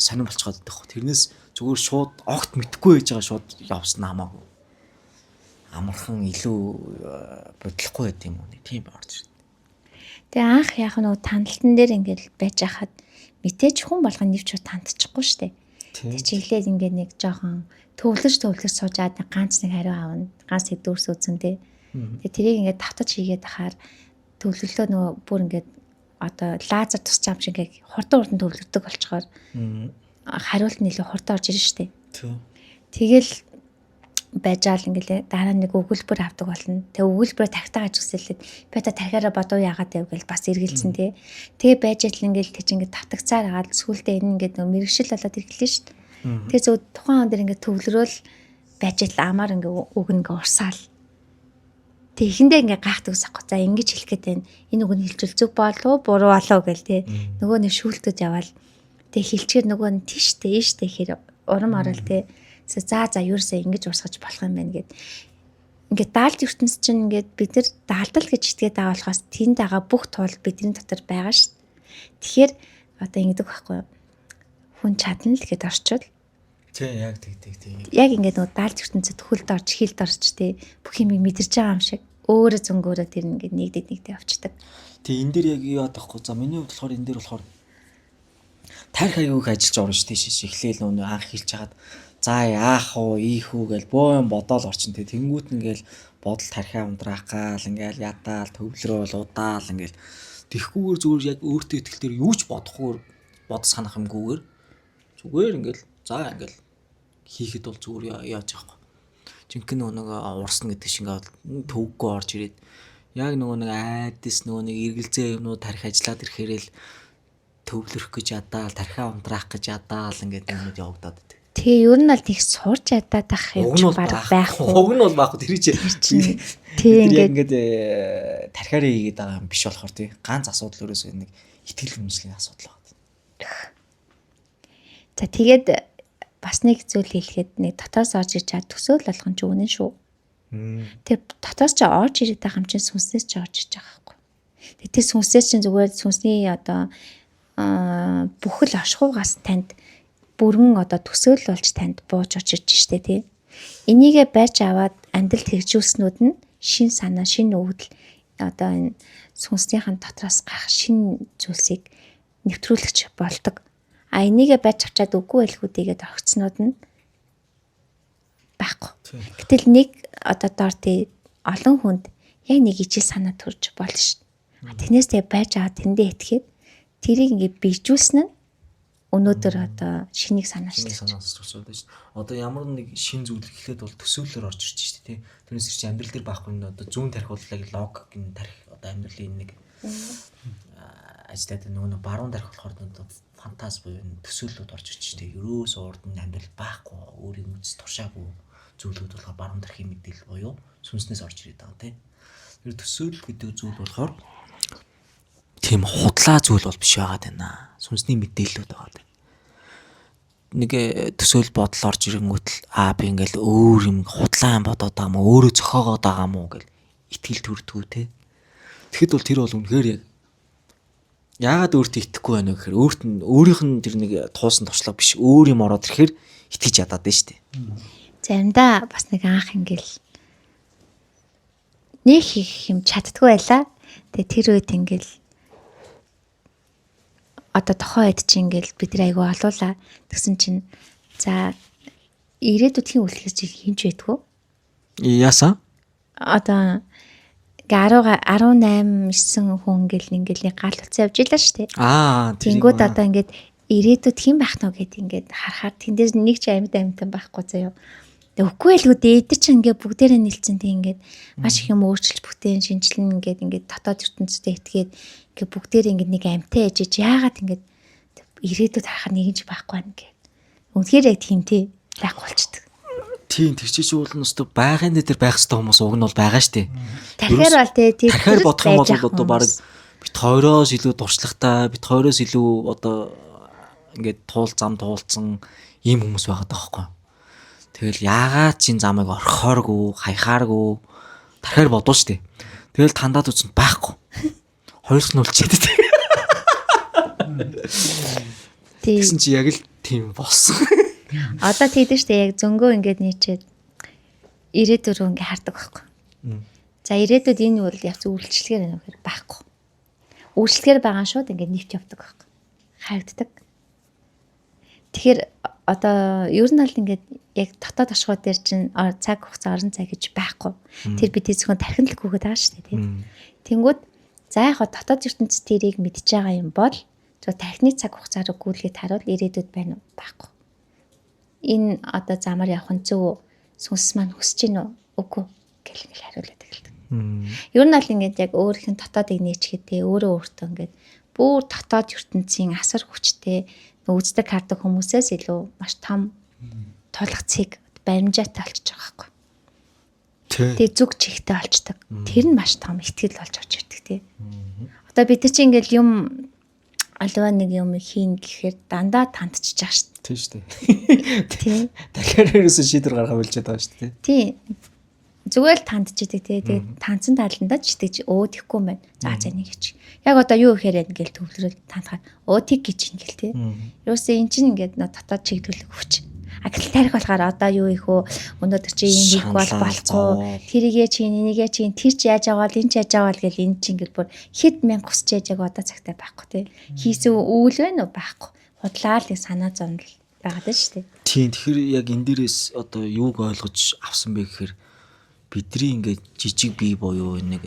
сонирн болцоод байдаг хөө. Тэрнээс зүгээр шууд огт мэдхгүй байж байгаа шууд явсан хамаагүй. Амархан илүү бодлохгүй байд юм уу нэг тийм орж ирд. Тэгээ анх яг нөгөө тандалтан дээр ингээд байж хахад мэдээж хүн болгон нэвч тандчихгүй штэ. Тэг чи эхлээд ингээд нэг жоохон төвлөрч төвлөрч суужаад нэг ганц нэг хариу авна. Ганц нэг дүрс үзэн тэ. Тэгээ тэрийг ингээд тавтаж хийгээд ахаар төвлөрлөө нөгөө бүр ингээд одоо лазер тусч юм шиг ингээд хурдан хурдан төвлөрдөг болчоор хариулт нь илүү хурдан орж ирнэ штэ. Тэгэл байж аал ингээл дараа нэг өгүүлбэр авдаг болно. Тэгээ өгүүлбэрээ тархитаа ажиглалээд би та тархиараа бодов яагаад байв гэл бас эргэлзэн тий. Тэгээ байж аал ингээл тэг чи ингээд тавтагцаар агаад сүулдэ энэ ингээд нөө мэрэгшил болоод ирэхлээ шүү дээ. Тэгээ зөв тухайн хүн дээр ингээд төвлөрөөл байж аал амар ингээд үг ингээд урсаал. Тэг эхэндээ ингээд гайхдаг ус аахгүй. За ингэж хэлэх гээд байна. Энэ үг нь хэлжүүл зөв болов уу буруу болов гэл тий. Нөгөө нэг шүүлтүүд яваал. Тэг хэлчгээр нөгөө нь тийштэй ийштэй гэхээр урам орол тий. За за ерөөсөө ингэж урсгаж болох юм байна гэд. Ингээд даалт ертөнц чинь ингээд бид нар даалтал гэж итгээд байгаа болохоос тэнд байгаа бүх туул бидний дотор байгаа шүү дээ. Тэгэхээр одоо ингэдэг байхгүй юу? Хүн чадна л гэд орчвол. Тий, яг тэг тэг тэг. Яг ингээд нөгөө даалт ертөнцид хөлд орж, хилд орж тий бүх юм мэдэрч байгаа юм шиг өөрөө зөнгөөрөө тэр ингээд нэгдэд нэгдээ явцдаг. Тий, энэ дээр яг юу яадаг вэ? За миний хувьд болохоор энэ дээр болохоор тарих аягүй их ажиллаж орно шүү дээ. Эхлээл нөгөө анх хэлж хагаад за яах вэ, ийх үү гэл боо юм бодоол орчин тий. Тэнгүүт ингээл бодол тархиа унтраах гал ингээл ядаал төвлөрөөл удаал ингээл тэгхгүйгээр зүгээр яг өөртөө итгэлээр юу ч бодохгүйгээр бод санах юмгүйгээр зүгээр ингээл за ингээл хийхэд бол зүгээр яаж яах вэ? Жинхэнэ нөгөө нэг урсна гэдэг шиг ингээд төвөггүй орж ирээд яг нөгөө нэг айдас нөгөө нэг эргэлзээ юмнууд тарих ажиллаад ирэхээрэл төвлөрөх гэж ядаал тархиа унтраах гэж ядаал ингээд юмнууд явагдаад байдаг. Тэгээ ер нь бол их сурч ядаад ах юм ч баг байхгүй. Уг нь бол байхгүй тэр чинь. Тий ингээд ингээд тархиараа хийгээд байгаа юм биш болохоор тий. Ганц асуудал өрөөсөө нэг итгэл үнэмшлийн асуудал байна. За тэгээд бас нэг зүйл хэлэхэд нэг дотоос орж иж чад төсөөл болгон ч үнэн шүү. Тэр дотоос ч орж ирээд байгаа юм чинь сүнснээс ч орж иж байгаа байхгүй. Тэгээ тэр сүнснээс чинь зүгээр сүнсний одоо бүхэл оршихугаас танд бүрэн одоо төсөөл болж танд бууж орж ирж штэ тий. Энийгээ барьж аваад амьдралд хэрэгжүүлснүүд нь шин санаа, шин өвдөл одоо энэ сүнснийхэн дотроос гарах шин зүйлсийг нэвтрүүлэгч болдог. А энийгээ барьж авчаад үгүй байлгүүдийгээд орхицнууд нь байхгүй. Гэтэл нэг одоо дор тий олон хүнд яг нэг ижил санаа төрж болно шүү. А тэрнээс тэгээ барьж аваад тэндээ итгээд тэрийг ингээ бийжүүлсэн нь өнөөдөр одоо шинийг санаачлах. Санаачлах шүү. Одоо ямар нэг шин зүйл эхлээд бол төсөөллөөр орж ирж шүү дээ, тий. Тэрнээс чи амьдрал дээр байхгүй нь одоо зүүн тарих бол яг логикийн тарих одоо амьдралын нэг ажиллаад нөгөө нэг баруун тарих болохоор одоо фантаз буюу төсөөллүүд орж ирж шүү дээ. Ерөөсөө урд нь амьдрал байхгүй, өөрийн үз туршаагүй зүйлүүд болохоор баруун тархийн мэдээлэл буюу сүнснээс орж ирээд байгаа тий. Тэр төсөөлөл гэдэг зүйл болохоор тийм худлаа зүйл бол биш байгаад байна. Сүнсний мэдээллүүд байгаа байна. Нэг төсөөл бодол орж ирэнгүүт л аа би ингээл өөр юм худлаа юм бодоод байгаа юм уу, өөрөө зохиогоод байгаа юм уу гэл итгэл төрдгүү те. Тэгэхэд бол тэр бол үнэхээр яг яагаад өөртөө итгэхгүй байна вэ гэхээр өөрт нь өөрийнх нь тэр нэг туусан туршлага биш өөр юм ороод ирэхээр итгэж ядаад байна шүү дээ. Заримдаа бас нэг анх ингээл нэг их юм чаддгүй байлаа. Тэгээ тэр үед ингээл одоо тухайн үед чи ингээл бид нар айгүй олуулаа. Тэгсэн чинь за ирээдүйдхийн үлдэхээс чи хинч байдгүй. Яасан? Одоо ингээ 10 18 9 хүн ингээл ингээл нэг гал утсан явж илаа шүү дээ. Аа, Тэнгүүд одоо ингээд ирээдүйд хэн байх нь гэд ингээд харахаар тэндээс нэг ч амьд амьтан байхгүй заяа. Тэг үгүй л үү дээ. Эдгээр чинь ингээд бүгдээрээ нийлцэн тэг ингээд маш их юм өөрчилж бүтээн шинжилэн ингээд ингээд дотоод ертөнцтэй итгээд ингээд бүгдээрээ ингээд нэг амьтан ээжэж яагаад ингээд ирээдүйд харахаар нэг ч байхгүй байна гэд. Үнэхээр яг тийм тий байхгүй болчдөг. Тийм, тэр чинь уул нь өстө байгалийн дээр байх хэвээр хүмүүс уг нь бол байгаа штэ. Тархиар бол тий тэр Тархиар бодох юм бол одоо баг бит хоёроос илүү туршлагатай, бит хоёроос илүү одоо ингээд туул зам туулцсан ийм хүмүүс байгаад байгаа байхгүй. Тэгэл яагаад чинь замыг орхиоргүй, хаяхааргүй тархиар бодвол штэ. Тэгэл тандаад үзэн байхгүй. Хоёрт нь үлчээд тий. Тий. Тэгсэн чи яг л тийм болсон. Одоо тэгдэж штэ яг зөнгөө ингээд нийчээд ирээдүй рүү ингээд хардаг байхгүй. За ирээдүйд энэ үйл явц үйлчлэгээр байна уу гэхээр байхгүй. Үйлчлэгээр байгаа нь шууд ингээд нэвт явдаг байхгүй. Харагддаг. Тэгэхээр одоо ер нь бол ингээд яг дотоод оршихуй дээр чинь цаг хугацаа орон зай гэж байхгүй. Тэр бид зөвхөн тархин л гүгээд байгаа шүү дээ тийм. Тэнгүүд за яг хаа дотоод ертөнцийн тэрийг мэдж байгаа юм бол зөв тархины цаг хугацаа руу гүйлгээд харуул ирээдүйд байна уу? Байхгүй. Энэ одоо замаар явах нь зөв үү? Сүнс маань хүсэж гин үү? Үгүй гэл ингээл хариулаад эхэлдэг. Ер нь бол ингээд яг өөрийнх нь дотоодыг нээчгээд өөрөө өөртөө ингээд бүр дотоод ертөнцийн асар хүчтэй үздэг хардаг хүмүүсээс илүү маш том тулгцыг баримжаатай болчихж байгаа байхгүй. Тий. Тэгээ зүг чигтэй болчдөг. Тэр нь маш том ихтгэл болж орж ирдэг тий. Одоо бид нар чинь ингээл юм аливаа нэг юм хийн гэхээр дандаа тандчихж байгаа шүү Тийм шүү дээ. дээ. Тий. Дахиад ерөөсөө шийдвэр гаргах болчиход байгаа шүү дээ. Тий. Зүгээр л тандчихдаг тий. Тэгээд тандсан таландаа ч итгэж өө тэхгүй юм байна. За за нэг чи. Яг одоо юу ихээр ингээл төвлөрөл тандахаар өө тэг гэж ингээл тий. Ерөөсөө эн чинь ингээд нөө дотоод чигдүүлэх хүч. А гэтэл тарих болохоор одоо юу их үү? Өнөөдөр чи ийм хийх бол Шаналал, болохгүй. зовоол. Тэрийгээ чи энийгээ чи тэр чи яаж аваад энэ чи яаж аваад гэл энэ чи ингээл бүр хэд мянга хүсэж яаж яг одоо цагтаа байхгүй тий. Хийсэн үйл байна уу байхгүй. Худлаа л нэг санаа зовнил байгаад байна шүү дээ. Тийм, тэгэхээр яг энэ дээрээс одоо юуг ойлгож авсан бэ гэхээр бидний ингээд жижиг бие буюу нэг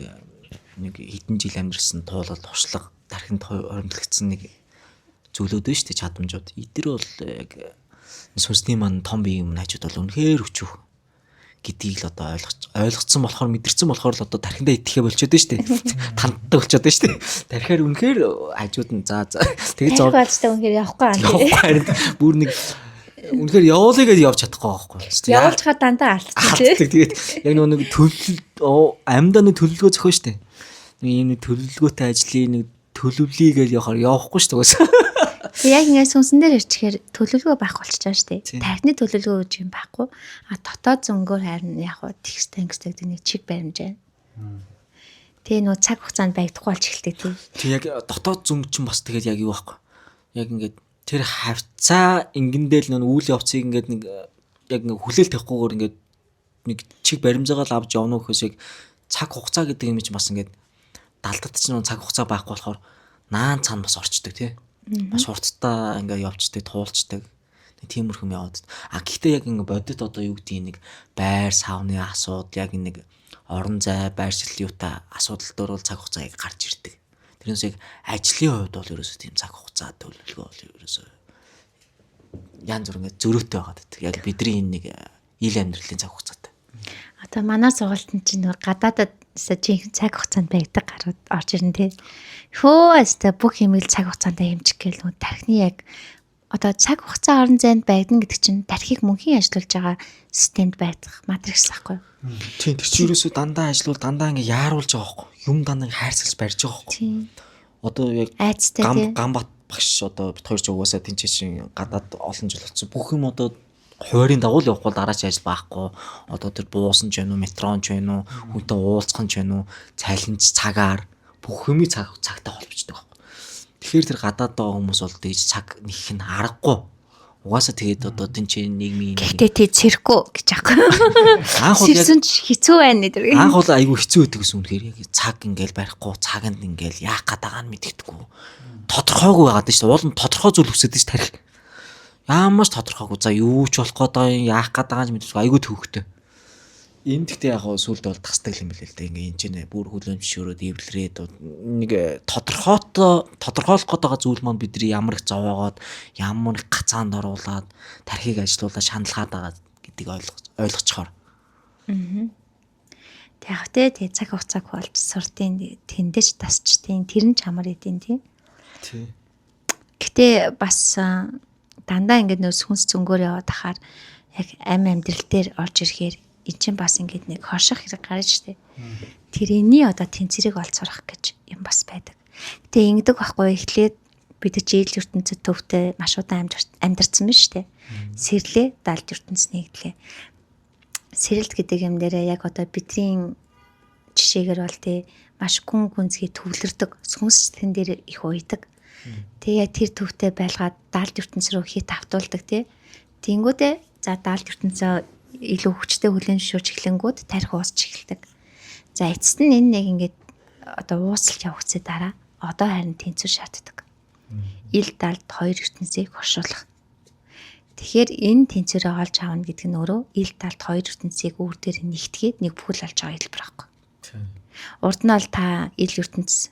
нэг хэдэн жил амьдэрсэн туулал туршлага тархинд хоримтлагдсан нэг зүйлүүд нь шүү дээ чадамжууд. Эдгээр бол яг сүнсний маань том бие юм хажууд бол үнэхээр өчөх гэдгийг л одоо ойлгож ойлгоцсон болохоор мэдэрсэн болохоор л одоо тархиндаа итгэхэ болчиход байна шүү дээ. Танддаг болчиход байна шүү дээ. Тархиар үнэхээр хажууд нь за за тэгээд Тарих болцтой үнэхээр явахгүй аа. явахгүй харин бүр нэг үнэхээр явуулъя гэж явж чадахгүй байхгүй. Явуулчихаар дандаа алдчих тий. Алддаг. Тэгээд яг нөгөө нэг төлөв амьдаа нэг төлөвлөгөө зохио штэ. Нэг ийм нэг төлөвлөгөөтэй ажлын нэг төлөвлөе гэж явахаар явахгүй штэ угаасаа. Тэг яг ингээд сүнсэн дээр ирчихээр төлөвлөгөө байхгүй болчихж байгаа шүү Тийм. дээ. Тархины төлөвлөгөө гэж юм байхгүй. А дотоод зөнгөөр харин яг уу тэгстэй ингэстэй гэдэг нэг чиг баримж байна. Тэгээ нөө цаг хугацаанд баригдахгүй болж эхэлдэг тий. Тэг яг дотоод зүнг чинь бас тэгээд яг юу байхгүй. Яг ингээд тэр хавцаа ингэндээ л нөө үйл явцыг ингээд нэг яг нэг хүлээл тавихгүйгээр ингээд нэг чиг баримжаагаа л авч явна гэхээс яг цаг хугацаа гэдэг юм чинь бас ингээд далдад чинь нөө цаг хугацаа байхгүй болохоор наан цаана бас орчдөг тий. Маш хурдтай ингээд явцдаг, туулцдаг. Нэг тиймэрхүү юм яваад. А гэхдээ яг ингээд бодит одоо юу гэдгийг нэг байр савны асуудал яг нэг орон зай байршил юутай асуудал дээр бол цаг хугацаа яг гарч ирдэг. Тэрнээс яг ажлын хувьд бол ерөөсөө тийм цаг хугацаа төлөвлөгөө бол ерөөсөө янз бүр ингээд зөрөөтэй байгаад байдаг. Яг бидний энэ нэг ил амьдралын цаг хугацаатай. Одоо манай сургуультанд чинь нөгөө гадаадад жинхэнэ цаг хугацаанд баригдаг гарууд орж ирнэ тий. Хөө өстэй бүх юм л цаг хугацаанд хэмжих гээл нөгөө тархины яг одоо цаг хугацаа орон зайд баригдана гэдэг чинь тархийг мөнхийн ажиллуулж байгаа системд баригдах матрикс байхгүй юу? Тийм тэр чинь ерөөсөө дандаа ажиллавал дандаа ингээд яаруулж байгаа байхгүй. Юм дандаа ингээд хайрцагч барьж байгаа байхгүй. Тийм. Одоо яг Айцтай гам тий. гамбат багш одоо бит хоёр ч угаасаа тэнцээ чинь гадаад олон жил болсон. Бүх юм одоо хуваарийн дагуу л явахгүй дараа чи ажил байхгүй. Одоо тэр буусан ч байна уу, метрон ч байна уу, хүнтэй уулзах нь ч байна уу, цалинж цагаар бүх юмыг цаг цагтай холбочдөг байхгүй. Тэгэхээр тэр гадаад байгаа хүмүүс бол тэгж цаг нэгэх нь аргагүй. Угаасаа тэгээд одоо тэнцээ нийгмийн Гэхдээ тий цэрхгүй гэж аахгүй. Анх бол яг Сэрсэн ч хэцүү байна гэдэг. анх бол айгүй хэцүү байдаг гэсэн үнэхээр яг цаг ингээл барихгүй цаганд ингээл яах гээд байгаа нь мэддэхгүй. Тодорхойгүй байгаад байна шүү дээ. Уул нь тодорхой зүйл хүсэж ш тарих. Ямар ч тодорхойгүй. За юу ч болох гээд байгаа юм, яах гээд байгаа юм мэддэхгүй. Айгүй төвхтэй. Энэ гэхдээ яг гоо сүулдэ бол тасдаг юм билээ л дээ. Ингээ энэ ч нэ бүр хүлэмж шөрөөд эвлэрээд нэг тодорхойтой тодорхойлох гээд байгаа зүйл маань бидний ямар их зовоогоод ямар их гацаанд оруулаад тархийг ажилуулаад шаналгаад байгаа гэдгийг ойлгоцохоор. Тэг яг те тэг цаг хугацааг болж сурдын тэндэж тасчдیں۔ Тэр нь ч амар эдийн тий. Тий. Гэтэ бас дандаа ингээд нөө сүнс зөнгөөр яваад ахаар яг ам амьдрал дээр орж ирэхээр эн чинь бас ингээд нэг хорших хэрэг гарна штэ. Тэрний одоо тэнцвэрийг олж сурах гэж юм бас байдаг. Гэтэ ингэдэг байхгүй эхлээд бид нар жийл ертөнцид төвтэй маш удаан амьдарсан биз штэ. Сэрлээ далд ертөнц нэгдлээ. Сэрэлт гэдэг юм дээрээ яг одоо бидний жишээгээр бол тий маш гүн гүнзгий төвлөрдөг сүнс тэн дээр их уйдаг. Тэг яг тэр төвтэй байлгаад далд ертөнц рүү хит автуулдаг тий. Тэнгүүдээ за далд ертөнцөө илүү хүчтэй хүлээн зөвшөөрч эхлэнгүүд тарих уусч эхэлдэг. За эцэст нь энэ нэг ингээд одоо уусалж явагдсны дараа одоо харин тэнцвэр шаарддаг. Ил далд хоёр ертөнцийг хоршуулах. Тэгэхээр энэ тэнцвэрээ олж авна гэдэг нь өөрөө ил далд хоёр ертөнцийг өөр дээр нэгтгээд нэг бүхэл олж байгаа хэлбэр байхгүй. Урд нь бол та ил ертөнц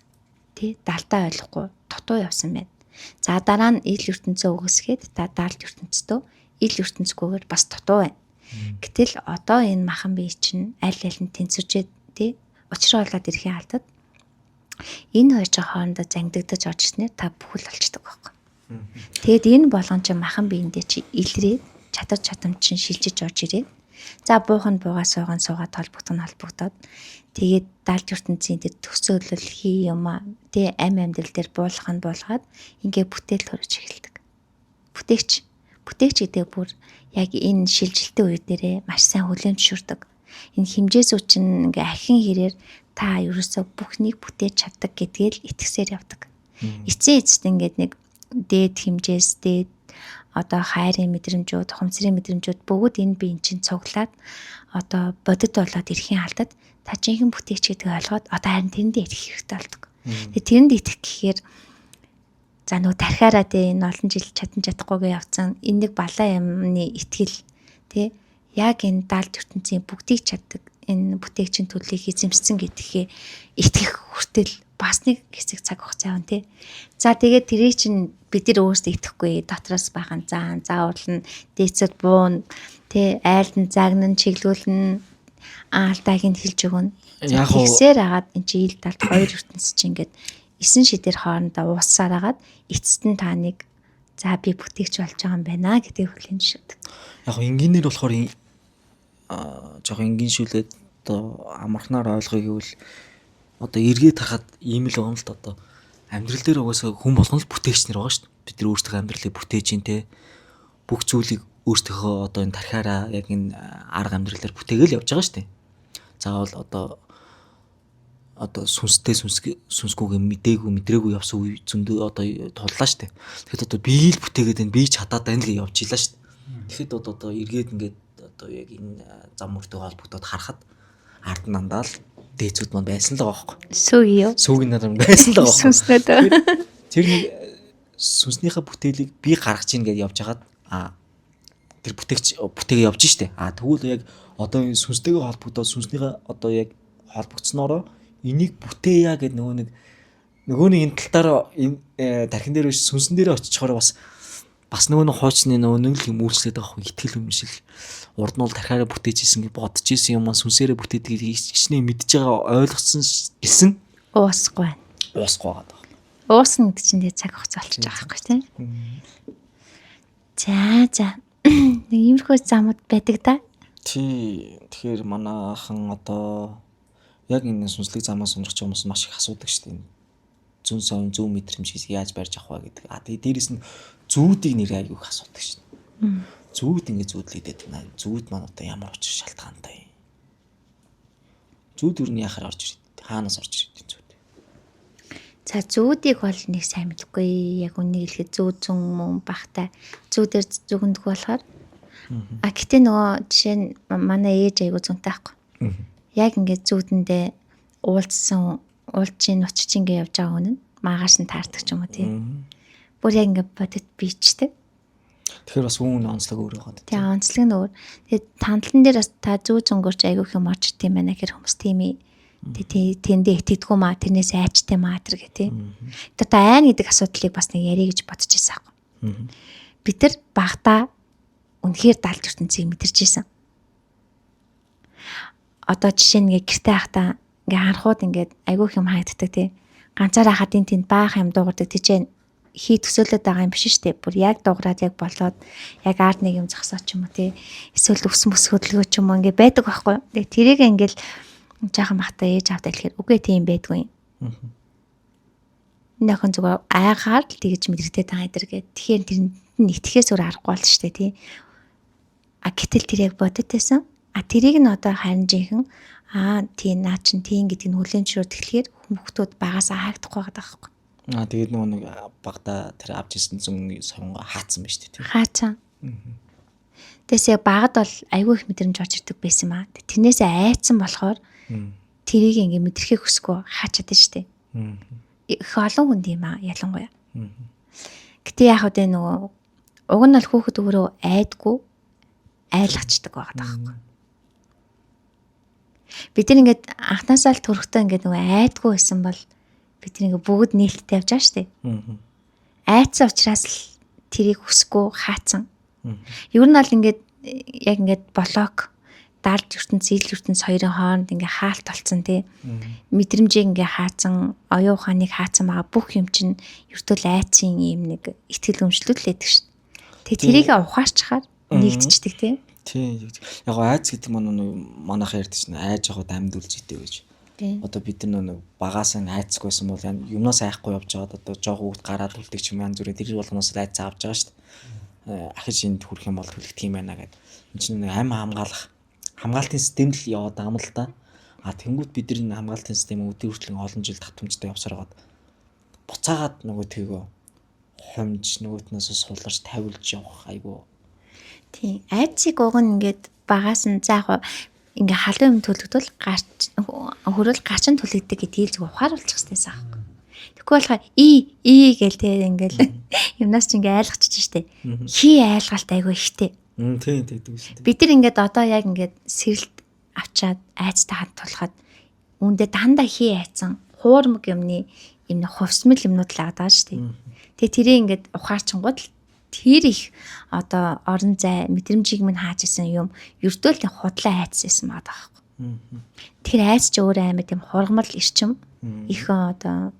тий далтаа ойлгохгүй дутуу явсан байна. За дараа нь ил ертөнцөө үгүйсгээд та далд ертөнцтөө ил ертөнцгүйгээр бас дутуу байна. Гэтэл одоо энэ махан бие чинь аль аль нь тэнцвэржээд тий учраа болоод ирэхийн алдад энэ хоёр чинь хоорондоо зангидагдаж орж ирснээр та бүхэл болчдөг байхгүй. Тэгэд энэ болгон чинь махан биендээ чи илрээд чадвар чадамж чинь шилжиж орж ирээд за буух нь буугаа суугаан суугаад холбогдох нь холбогдоод тэгээд далд ертөнцийн тэр төсөөлөл хий юм а тий ам амьдрал дээр буулгах нь буулгаад ингээ бүтээл төрөж эхэлдэг. Бүтээгч бүтээгч гэдэг бүр яг энэ шилжилтийн үе дээрээ маш сайн хүлээн зөвшөөрдөг. Энэ хэмжээсүү чинь ингээ ахин хэрээр та ерөөсөө бүхнийг бүтээж чаддаг гэдгээ л итгэсээр явдаг. Эцсийн эцэст ингээд нэг дээд хэмжээс дээд одоо хайрын мэдрэмжүүд, ухамсарын мэдрэмжүүд бүгд энэ биеийн чинь цуглаад одоо бодит болоод ирэхийн алдад та жинхэнэ бүтээгч гэдгийг ойлгоод одоо харин тэрэндээ итгэх хэрэгтэй болдог. Тэгээ тэрэнд итгэх гэхээр за нөгөө тархиараа тий энэ олон жил чадан чадахгүйгээ явцсан энэ нэг балаа юмны итгэл тий яг энэ далд ертөнцийн бүгдийг чаддаг энэ бүтээгчийн төлийг эзэмшсэн гэдгээ итгэх хүртэл бас нэг хэсэг цаг хугацаа явна тий. За тэгээд тэрийг чинь бид нар өөрсдөө итгэхгүй дотроос бахан заан зааварлна дээцэд буун тий айлд нь загнан чиглүүлнэ алдааг нь хэлж өгнө. Яг уу- Тэгсээр агаад энэ чи ил далд хоёр ертөнц чинь ингээд эсэн шидэр хоорондоо ууссаар агаад эцэст нь та нэг за би бүтээгч болж байгаа юм байна гэдгийг хүлээн зөвшөөрдөг. Яг энгийнээр болохоор жоох энгийншүүлээд одоо амархнаар ойлгоё гэвэл одоо эргээд харахад ийм л байгаа юм л да одоо амьдрал дээр угаасаа хүн болгон л бүтээгч нар байгаа шүү дээ. Бид нар өөрсдийнхөө амьдралыг бүтээж ин те бүх зүйлийг өөрсдийнхөө одоо энэ тархиараа яг энэ арга амьдралаар бүтээгээл явж байгаа шүү дээ. Заавал одоо сүнстэй сүнсгүйгээ мдээгүй мэдрээгүй явсан үе зөндөө одоо туллаа шүү дээ. Тэгэхэд одоо би л бүтээгээд байна, би чадаад байна л гэж явж илаа шүү дээ. Тэгэхэд одоо эргээд ингээд одоо яг энэ зам мөртөө холбогдоод харахад ард нь дандаа л дээцүүд маань байсан л байгаа байхгүй. Сүг юу? Сүг нь надад байсан л байгаа байхгүй. Сүнснүүд. Тэр нэг сүнснийхээ бүтээлийг би гаргаж ийн гэж явж хагаад тэр бүтээгч бүтээгээ явж штэ. Тэгвэл яг одоо энэ сүнстэйгээ холбогдоод сүнснийхээ одоо яг холбогдсноороо энийг бүтээе гэд нөгөө нэг энэ тал дээр энэ тархин дээр биш сүнсэн дээр очичхоор бас нөгөө нэг хуучны нөгөө нэг л юм үйлчлээд байгаа хөө итгэл үнэмшил. Урд нь бол тархиараа бүтээж исэн гэж бодож исэн юм маань сүнсээрээ бүтээдэг хичнээн мэдж байгаа ойлгоцсон гэсэн Уусахгүй байна. уусахгүй байгаа даа. Уусна гэдэг чинь тэгээ цаг хугацаа болчихж байгаа байхгүй тийм. За за. Нэг иймэрхүү замууд байдаг да. Тий. Тэгэхээр манайхан одоо яг энэ сүнслэг замаас сонирхож байгаа хүмүүс маш их асуудаг шүү дээ. Зүүн совин зүүн мэдрэмж яаж барьж авах вэ гэдэг. Тэгээ дээрэс нь зүүдийг нэр аягүй их асуудаг шүү дээ. Зүүд ингэ зүүдлэгдээд байна. Зүүд маань одоо ямар учир шалтгаантай юм. Зүүд юу нь яхаар орж ирээд хаанаас орж ирээд юм зүүд. За, зүүдийг бол нэг сайн мэдэхгүй. Яг үннийг хэлэхэд зүүд зүүн мөн бахтай. Зүүдээр зүгэндэг болохоор. А гэтээ нөгөө жишээ нь манай ээж айгу зүүнтэй байхгүй. Яг ингээд зүүдэндээ уулзсан уулзчин учиж ингээд явж байгаа хүн нь маргааш нь таардаг ч юм уу тий. Бүр яг ингээд бодит бичдэг. Тэгэхээр бас хүн онцлог өөр байгаа. Тэгээ онцлог нь өөр. Тэгээд тандлан дээр бас та зүү зөнгөрч айгүйх юм орж ирд юм байна гэхэр хүмүүс тийм ээ. Тэгээ тэндээ итгэдэггүй маа, тэрнээс айчтай маа тэр гэ тий. Одоо айн гэдэг асуудлыг бас нэг ярих гэж бодож байсан аахгүй. Бид нар багтаа үнэхээр далд ертөнцийг мэдэрч ирсэн. Одоо жишээ нь ингээ гэрте байхдаа ингээ харахууд ингээд айгүйх юм харагддаг тий. Ганцаараа хадын тэнд баах юм дуугардаг тийч хий төсөөлөд байгаа юм биш шүү дээ. Бүр яг дуугараад яг болоод яг ард нэг юм зогсоо ч юм уу тий. Эсвэл өвс мөс хөдөлгөө ч юм уу ингээ байдаг байхгүй. Тэгээ тэрийг ингээл жаахан бахта ээж авдаа хэлэхээр үгүй тийм байдгүй. Энэ охин зүгээр айгаар л тэгэж мэдрэгдээд байгаа энэ гээд. Тэгэхээр тэрэнд нь итгэхээс өөр аргагүй бол шүү дээ тий. А гэтэл тэр яг бодит байсан. А тэрийг нь одоо харин жинхэнэ аа тий наа чин тийм гэдгийг нь хүлээн зөвшөөрөх тэгэхээр хүмүүстүүд багасаа хаагдахгүй байгаа байхгүй. Аа тэгээд нөгөө нэг багада тэр авч ирсэн зүүн совинго хаацсан байна шүү дээ тий. Хаацсан. Тэгээс яг багад бол айгүй их мэдрэмж орж ирдэг байсан юм аа. Тэрнээсээ айцсан болохоор тэрийг ингээ мэдрэхийг хүсэхгүй хаачаад шүү дээ. Их олон хүн тийм аа ялангуяа. Гэтэ яг үдэ нөгөө уг нь бол хүүхэд өөрөө айдгүй айлгачдаг байгаа байхгүй. Бид нар ингээд анхнаасаа л төрөхтөө ингээд нөгөө айдгүй байсан бол бид нар ингээд бүгд нээлттэй явж байгаа шүү дээ. Айцсан учраас л тэрийг хүсэхгүй хаацсан. Ер нь бол ингээд яг ингээд блок далд ертөнц, ил ертөнц хоёрын хооронд ингээ хаалт болцсон тий. Мэдрэмжийг ингээ хаацсан, оюун ухааныг хаацсан байгаа бүх юм чинь ертөл айцын ийм нэг итгэл өмчлөл л байдаг шүү. Тэгээ тэрийг ухаарчхаар нэгдчихдэг тий. Тий. Яг айц гэдэг маань нэг манайхан ярьдаг чинь айж явахад амьд үлж идэв гэж. Одоо бид нар нэг багаасаа айцгүй байсан бол юмнаас айхгүй явж байгаад одоо жоох хүүхд гараад үлдэх ч юм янз бүрийн тэр болгоноос л айц авч байгаа шүү дээ. Ахиж энд хүрэх юм бол түлхэх юм байна гэдэг. Энд чинь нэг ам хамгаалах хамгаалтын систем л яваад байгаа юм л да. А тэнгуут бид нар энэ хамгаалтын систем өдөр хүртэл олон жил татамжтай явсаар байгаад буцаагаад нөгөө тэгөө хумж нөгөөтнөөс суларч тавилж явах айгу. Тийм. Айцыг уг нь ингээд багаас нь за яг ингээ халуун юм төлөгдвөл гарч хөрөл гарчин түлэгдэг гэдгийг зөв ухааруулчих хэрэгтэйсэн аахгүй. Тэгэхгүй болохоор и и гэл те ингээл юмнаас ч ингээ айлгачих штэ. Хий айлгалт айгүй ихтэй. Тийм тэгдэг шүү дээ. Бид нар ингээд одоо яг ингээд сэрэлт авчаад айцтай ханд тулахад үүндээ дандаа хий айцсан хуурмаг юмны юм хувьсмал юмнууд л аваад байгаа шүү дээ. Тэгээ тэрийг ингээд ухаарчингууд л тэр их одоо орон зай мэдрэмжийг минь хааж исэн юм ердөө л худлаа айц байсан байгаа байхгүй. Тэр айц ч өөр амар тийм хургамал эрчим их одоо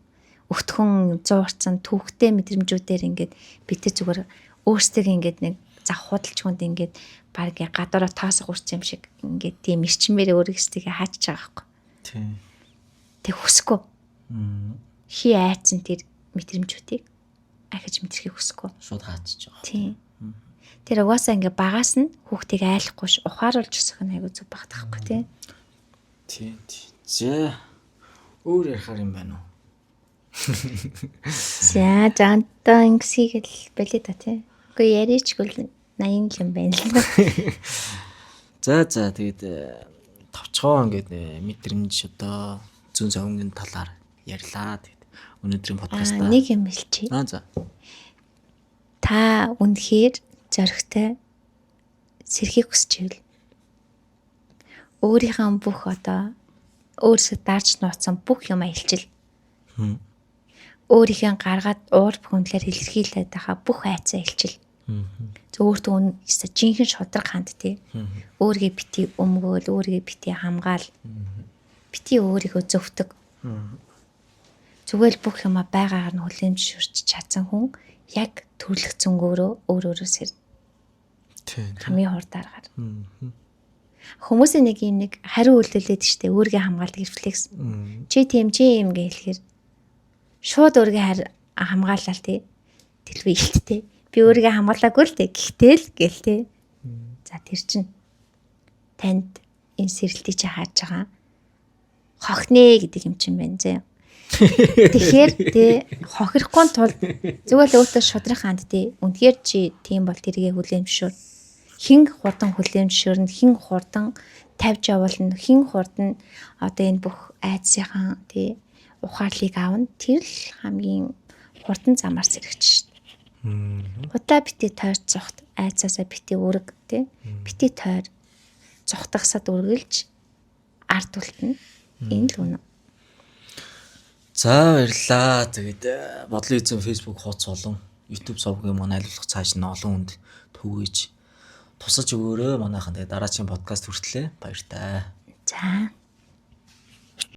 өгтхөн зуурцсан түүхтэй мэдрэмжүүдээр ингээд бид тэр зүгээр өөрсдөө ингээд нэг зав худалч хүнд ингээд баг ингээд гадаараа тоосго үрсэн юм шиг ингээд тийм эрчмээр өөрөөсөө хаачж байгаа байхгүй. Тийм. Тэг хүсэхгүй. Хий айцсан тэр мэдрэмжүүдийг ахиж мэдрэхийг хүсэхгүй. Шууд хаачж байгаа. Тийм. Тэр угаасаа ингээ багаас нь хүүхдийг айлахгүй ш ухааруулж өсөх нь айгүй зүг багт байхгүй тий. Тийм. За өөр ярихаар юм байна уу? За жантаа ингэсийг л болоо та тий. Үгүй яриачгүй л 80 юм байна л. За за тэгээд товчгоо ингээд мэдрэмж одоо зүүн совингийн талаар ярьлаа. Тэгээд өнөөдрийн подкастаа нэг юм хэлчихье. Аа за. Та үнэхээр зоригтой сэрхийг хүсч ивэл өөрийнхөө бүх одоо өөрсдөө дарж нууцсан бүх юм илчил. Өөрийнхөө гаргаад уур бухимдлаар илэрхийлээд байгаа бүх айцаа илчил. Зөв өөртөө жинхэнэ шудраг ханд тий. Өөрийгөө бити өмгөөл, өөрийгөө бити хамгаал. Бити өөрийгөө зөвтөг. Зүгээр л бүх юма байгаагаар нь хүлээн зөвшөөрч чадсан хүн яг төрлөх зөнгөөрөө өөр өөрөөс сэрнэ. Тийм. Хамгийн хурд аргаар. Хүмүүсийн нэг юм нэг хариу үйлдэлээд штэ өөрийгөө хамгаалдаг рефлекс. Чи тийм чи юм гэж хэлэхээр шууд өөрийгөө хамгаалал тий. Дэлбэ илттэй. Би өөрийгөө хамгаалаагүй л тий. Гэхдээ л гээл тий. За тэр чинь танд энэ сэрэлтийг чи хааж байгаа хохнэ гэдэг юм чинь байна зэ. Тэгэхээр тий хохирохгүй тулд зүгээр л өөртөө шудрах ханд тий. Үнэхээр чи тийм бол тэргээ хүлээн зөвшөөр. Хэн хурдан хүлээн зөвшөөрнө, хэн хурдан тавьж явуулна, хэн хурдан одоо энэ бүх айдсынхаа тий ухаарлыг авна. Тэр л хамгийн хурдан замаар сэргэж шít. Худаа бити тойр цухт айцаасаа бити үрэг тий бити тойр цухтагсад үргэлж ард үлтэнэ. Энэ л үнэ. За баярлалаа. Тэгээд бодлын эзэн Facebook хуудас болон YouTube сувгийн маань айлуулах цааш нь олон хүнд түгээж тусалж өгөөрэй. Манайхан тэгээд дараагийн подкаст хүртлээ. Баяртай. За.